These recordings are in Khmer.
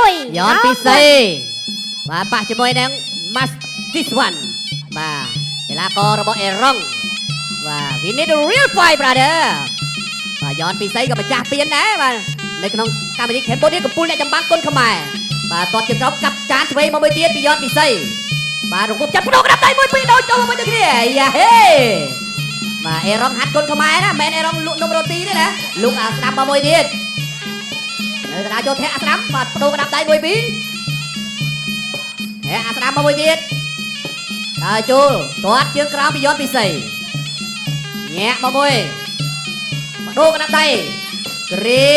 1 យ៉នពិសីបាទប៉ះជាមួយនឹង Mas this one បាទកីឡាកររបស់អេរ៉ុងបាទ we need a real fight, brother. បាទយ៉នពិសីក៏ម្ចាស់ពានដែរបាទនៅក្នុងកម្មវិធីកម្ពុជាកំពូលអ្នកចម្បាំងគុនខ្មែរបាទតតជាត្រប់កាប់ចានឆ្វេងមកមួយទៀតពីយ៉នពិសីបាទរងចាប់ផ្ដោក្តាប់ដៃមួយពីរដូចចូលមកមួយដូចគ្នាយ៉ាហេបាទអេរ៉ុងហាត់គុនខ្មែរណាមិនមែនអេរ៉ុងលក់នំរ៉ូទីទេណាលក់អាស្ដាំមកមួយទៀតនៅកណ្ដាលចូលធាក់អាស្ដាំបាទបដូរក្តាប់ដៃមួយពីរធាក់អាស្ដាំមកមួយទៀតដើរចូលទាត់ជើងក្រោមពីយ៉នពិសីញាក់មកមួយបដូរក្តាប់ដៃគ្រា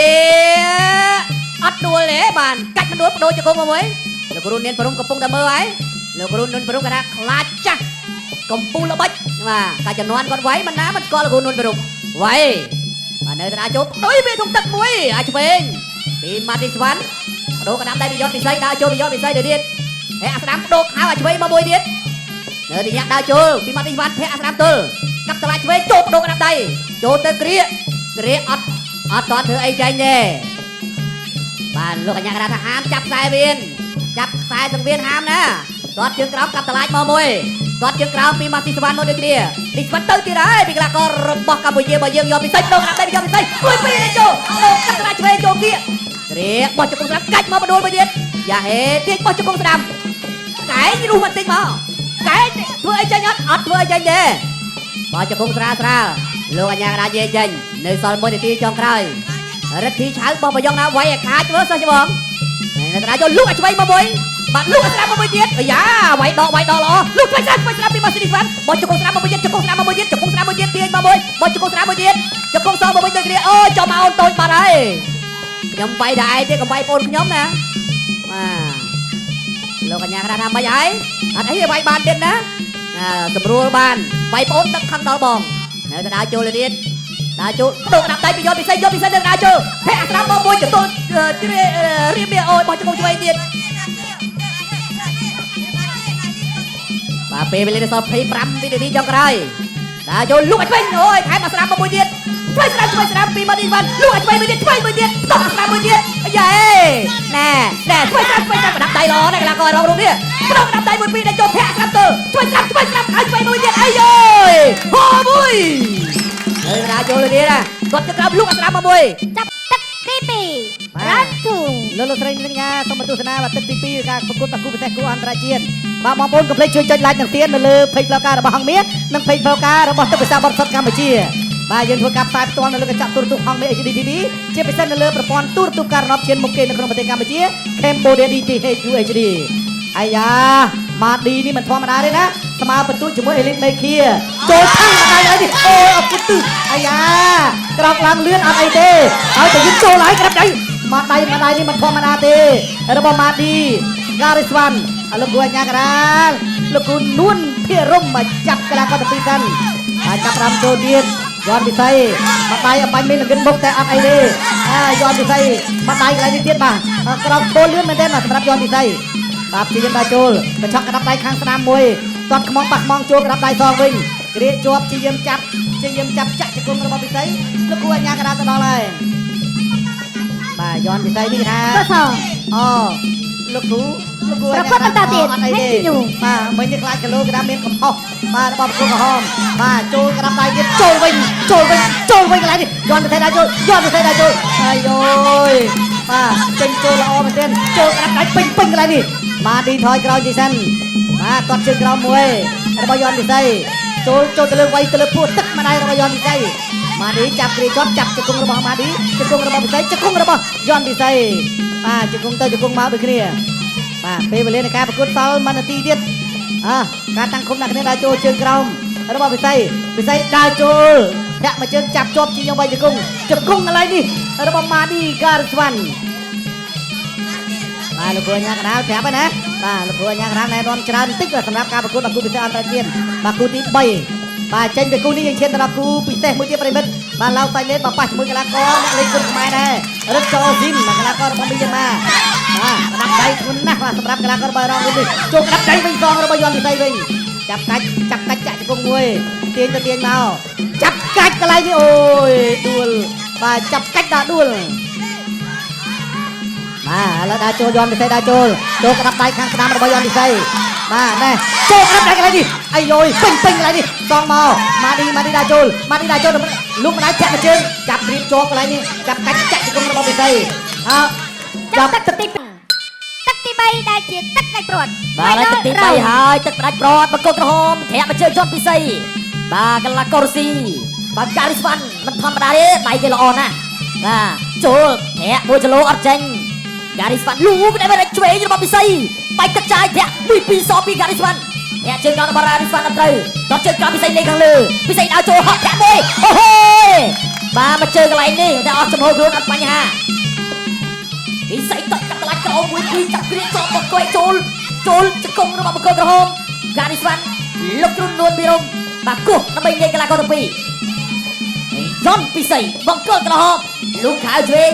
អត់ដួលទេបានកាច់មិនដួលបដូរជង្គង់មកមួយលោកគ្រូនានព្រំកំពុងតែមើលហើយលោកគ្រូនួនព្រំគាត់ថាខ្លាចចាស់កំពូលល្បិចបាទកាចំនួនគាត់វាយមិនណាមិនស្គាល់លោកគ្រូនួនព្រំវាយបាទនៅតាចូលដូចវាធំទឹកមួយអាចឆ្វេងពីម៉ាទីស្វ៉ាន់បដូរកណ្ដាប់ដៃពីយ៉នពិសីដើរចូលពីយ៉នពិសីទៅទៀតហេអាស្ដាំបដូរខៅអាចឆ្វេងមកមួយទៀតនៅទីញាក់ដើរចូលពីម៉ាទីស្វ៉ាន់ភ័ក្រអាស្ដាំទល់កាប់តឡាឆ្វេងចូលបដូរកណ្ដាប់ដៃចូលទៅគ្រាគ្រាអត់អត់តន់ធ្វើអីចេញទេបាទលោកកញ្ញាកណ្ដាលថាហាមចាប់ខ្សែវៀនចាប់ខ្សែសង្វៀនហាមណាទាត់ជើងក្រោមកាប់តឡាចមកមួយទាត់ជើងក្រោមពីម៉ាស៊ីស្វ៉ាន់មកដូចគ្នានេះស្វ៉ាន់ទៅទៀតហើយពីកីឡាកររបស់កម្ពុជារបស់យើងយកពិសេសដងកណ្ដាប់ដៃយកពិសេសមួយពីរនេះចូលដងកាប់តឡាចឆ្វេងចូលគៀកគ្រាបោះជង្គង់ស្ដាំកាច់មកបដួលមួយទៀតយ៉ាហេទាញបោះជង្គង់ស្ដាំកែងរុះបន្តិចមកកែងធ្វើអីចេញអត់អត់ធ្វើអីចេញទេបោះជង្គង់ស្រាលស្រាលលោកអញ្ញាកណ្ដាលយាយចេញនៅសល់1នាទីចុងក្រោយរិទ្ធីឆៅបោះប្រយ៉ងណាវាយឲ្យខាចមើលសិស្សច្បងនៅកណ្ដាលចូលលូកឲ្យឆ្វេងមកមួយបាទលូកឲ្យស្ដាំមកមួយទៀតអាយ៉ាវាយដកវាយដកល្អលូកឆ្វេងស្ដាំឆ្វេងស្ដាំពីម៉ាស៊ីនីស្វាន់បោះជង្គង់ស្ដាំមកមួយទៀតជង្គង់ស្ដាំមកមួយទៀតជង្គង់ស្ដាំមួយទៀតទាញមកមួយបោះជង្គង់ស្ដាំមួយទៀតជង្គង់សងមកវិញដូចគ្នាអូយចំមកអូនតូចបាត់ហើយខ្ញុំវាយតែឯងទេកុំវាយប្អូនខ្ញុំណាបាទលោកកញ្ញាកណ្ដាលថាម៉េចហើយអត់អីវាយបានទៀតណាស្រួលបានវាយប្អូនដឹកខឹងដល់បងនៅទៅដើរចូលទៅទៀតដើរចូលដកក្តាប់ដៃពីយកពិសេសយកពិសេសទៅដើរចូលភ័ក្រអាស្ដាំមកមួយចតុលជ្រារៀបអូយបោះជង្គង់ឆ្វេងទៀតបាទពេលវេលានៅសល់25វិនាទីចុងក្រោយដើរចូលលុកឲ្យឆ្វេងអូយថែមអាស្ដាំមកមួយទៀតឆ្វេងស្ដាំឆ្វេងស្ដាំពីមកនេះបានលុកឲ្យឆ្វេងមួយទៀតឆ្វេងមួយទៀតតោះអាស្ដាំមួយទៀតអាយ៉េណែណែឆ្វេងស្ដាំឆ្វេងស្ដាំប្រដាប់ដៃល្អណាស់កីឡាកររងរូបនេះប្រដាប់ដៃមួយពីរដែលចូលភ័ក្រអាស្ដាំទៅឆ្វេងស្ដាំឆ្វេងស្ដាំហើយឆ្វេងមួយទៀតអាយយហូមួយនៅដើរចូលទៅទៀតណាគាត់ទៅក្រោមលុកអាស្ដាំមកមួយ ចាប់ទឹកទី2 round 2 លោកលោកស្រីនាងកញ្ញាសូមទស្សនាបាទទឹកទី2ការប្រកួតបាគូពិសេសគូអន្តរជាតិបាទបងប្អូនកុំភ្លេចជួយចុច like និង share នៅលើ page ផ្លូវការរបស់ហងមាសនិង page ផ្លូវការរបស់ទឹកពិសាបរិសុទ្ធកម្ពុជាបាទយើងធ្វើការផ្សាយផ្ទាល់នៅលើកញ្ចក់ទូរទស្សន៍ហងមាស HD TV ជាពិសេសនៅលើប្រព័ន្ធទូរទស្សន៍ការរណបឈានមុខគេនៅក្នុងប្រទេសកម្ពុជា Cambodia DTH UHD អាយ៉ាម៉ាឌីនេះមិនធម្មតាទេណាស្មើបន្ទុកជាមួយអេលីតមេឃាចូលឆាំងមកដល់ហើយនេះអូយអត់គិតទិអាយ៉ាក្រោកឡើងលឿនអត់អីទេហើយតែយើងចូលហើយក្រាបដៃមកដៃមកដៃនេះមិនធម្មតាទេរបស់ម៉ាឌីការីស្វាន់ឥឡូវគូអញ្ញាកដាលលោកគូនួនភិរមមកចាប់កីឡាករទាំងពីរសិនហើយចាប់រាំចូលទៀតយន់ពិសីមកដៃអំបញ្ញមានលងិនមុខតែអត់អីទេអាយន់ពិសីមកដៃកន្លែងនេះទៀតបាទក្រោកចូលលឿនមែនទេបាទសម្រាប់យន់ពិសីបាទព្យាយាមដើរចូលកញ្ឆក់ក្តាប់ដៃខាងស្ដាំមួយទាត់ខ្មងប៉ះខ្មងចូលក្តាប់ដៃសងវិញគ្រាជាប់ព្យាយាមចាប់ព្យាយាមចាប់ចាក់ជង្គង់របស់ពិសីលោកគ្រូអញ្ញាកដាលទៅដល់ហើយបាទយន់ពិសីនេះគេថា កស អូលោកគ្រូលោកគ្រូ ប្រកួតបន្តទៀត អត់អីទេ Thank you. បាទមិញនេះខ្លាចគីឡូក្តាប់មានកំហុសបាទរបស់ប្រគល់ក្រហមបាទចូលក្តាប់ដៃទៀតចូលវិញចូលវិញចូលវិញកន្លែងនេះយន់ពិសីដើរចូលយន់ពិសីដើរចូលអាយយបាទចេញចូលល្អមែនទែនចូលក្តាប់ដៃពេញពេញកន្លែងនេះម៉ាឌីថយក្រោយទីសិនបាទគាត់ជើងក្រោមមួយរបស់យន់ពិសីចូលចូលទៅលើវៃទៅលើពោះទឹកម្ដាយរបស់យន់ពិសីម៉ាឌីចាប់គ្រាជាប់ចាប់ជង្គង់របស់ម៉ាឌីជង្គង់របស់ពិសីជង្គង់របស់យន់ពិសីបាទជង្គង់ទៅជង្គង់មកដូចគ្នាបាទពេលវេលានៃការប្រកួតសល់1នាទីទៀតអើការតាំងឃុំដាក់គ្នាដើរចូលជើងក្រោមរបស់ពិសីពិសីដើរចូលធាក់មួយជើងចាប់ជាប់ជាងវៃជង្គង់ជង្គង់កន្លែងនេះរបស់ម៉ាឌីការស្វាន់បាទលោកគ្រូអញ្ញាកណ្ដាលប្រាប់ហើយណាបាទលោកគ្រូអញ្ញាកណ្ដាលណែនាំច្រើនបន្តិចបាទសម្រាប់ការប្រកួតបាគូពិសេសអន្តរជាតិបាទគូទី3បាទចេញពីគូនេះយើងឈានទៅដល់គូពិសេសមួយទៀតប្រិមិត្តបាទឡៅសៃលេតបាទប៉ះជាមួយកីឡាករអ្នកលេងគុនខ្មែរដែររឹតចោស៊ីមបាទកីឡាកររបស់មីយ៉ាន់ម៉ាបាទក្តាប់ដៃធ្ងន់ណាស់បាទសម្រាប់កីឡាកររបស់រងនេះចូលក្តាប់ដៃវិញសងរបស់យន់ពិសីវិញចាប់កាច់ចាប់កាច់ចាក់ជង្គង់មួយទាញទៅទាញមកចាប់កាច់កន្លែងនេះអូយដួលបាទចាប់កាច់ដល់ដួល បាទឥឡូវដើរចូលយន់ពិសេសដើរចូលចូលក្តាប់ដៃខាងស្ដាំរបស់យន់ពិសេសបាទណែចូលក្តាប់ដៃកន្លែងនេះអាយយពេញពេញកន្លែងនេះសងមកម៉ាឌីម៉ាឌីដើរចូលម៉ាឌីដើរចូលលូកម្ដាយធាក់មួយជើងចាប់រៀបជាប់កន្លែងនេះចាប់កាច់ចាក់ជង្គង់របស់ពិសេសអើ ចាប់ទឹកទីទឹកទី3ដែលជាទឹកដាច់ព្រាត់ បាទហើយទឹកទី3ហើយទឹកផ្ដាច់ប្រត់បង្គោលក្រហមធាក់មកជើងជាន់ពិសីបាទកន្លះកូរស៊ីបាទការីស្វាន់មិនធម្មតាទេដៃគេល្អណាស់បាទចូលធាក់មួយគីឡូអត់ចេញការីស្វាន់លូកដែរមិនឆ្វេងរបស់ពិសីបែកទឹកចាយធាក់1 2សពីការីស្វាន់ធាក់ជើងក្រោមរបស់ការីស្វាន់អត់ត្រូវដល់ជើងក្រោមពិសីលេងខាងលើពិសីដើរចូលហក់ធាក់មួយអូហូយបាទមកជើងកន្លែងនេះតែអស់ចំហខ្លួនអត់បញ្ហាពិសីតកាត់តម្លៃក្រោមមួយពីរចាប់គ្រាជាប់មកកុយចូលចូលជង្គង់របស់បង្គោលក្រហមការីស្វាន់លោកគ្រុននួនពីរំបាទគោះដើម្បីញែកកីឡាករទាំងពីរយន់ពិសីបង្គោលក្រហមលោកខៅឆ្វេង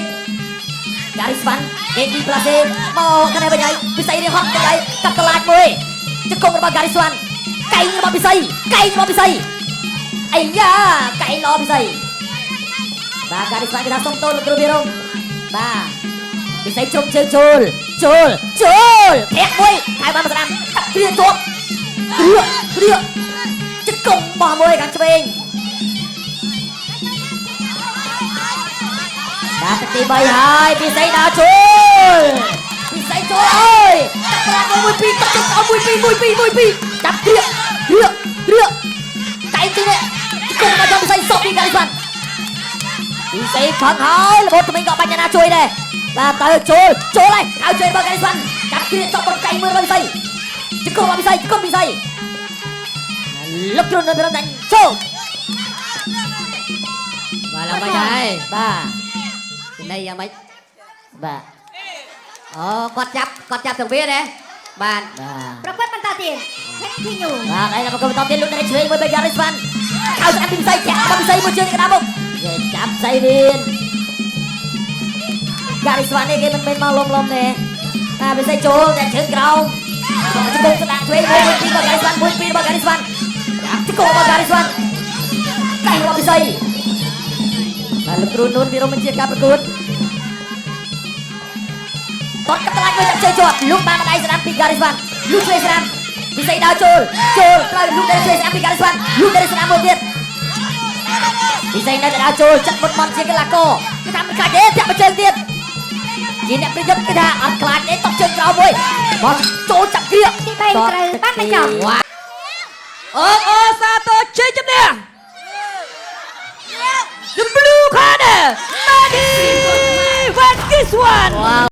ការីស្វាន់គេទីផ្លាសេមកខាងនេះវិញហើយពិសីរៀងហត់ទៅហើយកាត់កលាចមួយជង្គង់របស់ការីស្វាន់កែងរបស់ពិសីកែងរបស់ពិសីអាយ៉ាកែងល្អពិសីបាទការីស្វាន់គេថាសុំទោសលោកគ្រូពីរំបាទពិសីជ្រុំជើងចូលចូលចូលធាក់មួយខៅបានមកស្ដាំកាត់គ្រាជាប់គ្រាគ្រាជង្គង់បោះមួយខាងឆ្វេងបាទទឹកទី3ហើយពិសីដើរចូលពិសីចូលអើយកាត់ប្រាក់មួយពីរកាត់ជើងមួយពីរមួយពីរមួយពីរចាប់គ្រាគ្រាគ្រាកែងទីនេះជង្គង់មកចំពិសីសក់ពីកាលីស្វាន់ពិសីខឹងហើយរបូតថ្មីក៏បាញ់ណាជួយដែរបាទទៅចូលចូលហើយខៅជួយរបស់កាលីស្វាន់កាត់គ្រាចប់បនកែងមួយរបស់ពិសីជង្គង់របស់ពិសីជង្គង់ពិសីលោកគ្រូនៅពីរំដាញ់ចូល បាទឡើងមិនហើយ បាទ ចំណៃយ៉ាងម៉េច បាទ អូគាត់ចាប់គាត់ចាប់ទាំងវាណាបាទ បាទ ប្រកួតបន្តទៀត continue បាទហើយដល់មកបន្តទៀតលោកអ្នកឆ្វេងមួយបីការីស្វាន់ខៅស្អាតពីពិសីចាក់ដល់ពិសីមួយជើងកណ្ដាលមុខគេចាប់សៃរៀនការីស្វាន់នេះគេមិនមែនមកលំលំទេអាពិសីចូលតែជើងក្រោមជង្គង់ស្ដាក់ឆ្វេងមួយពីររបស់ការីស្វាន់មួយពីររបស់ការីស្វាន់ចាប់ជង្គង់របស់ការីស្វាន់កែងរបស់ពិសីបាទលោកគ្រូនួនពីរមជាការប្រកួតតតកាត់តម្លៃមួយចាប់ជើងជាប់លោកបានម្ដាយស្ដាំពីការីស្វាន់លោកឆ្វេងស្ដាំពិសីដើរចូលចូលត្រូវលោកដែលឆ្វេងស្ដាំពីការីស្វាន់លោកដែលស្ដាំមួយទៀតពិសីនៅតែដើរចូលចិត្តមុតមន់ជាកីឡាករគេថាមិនខ្លាចទេធាក់មកជើងទៀតជាអ្នកប្រយុទ្ធគេថាអត់ខ្លាចទេតបជើងក្រោមមួយបោះចូលចាប់គ្រា ទី3ត្រូវបានបញ្ចប់ វ៉ា អបអរសាទរជ័យជំនះ The Blue Corner Madi Vatkiswan.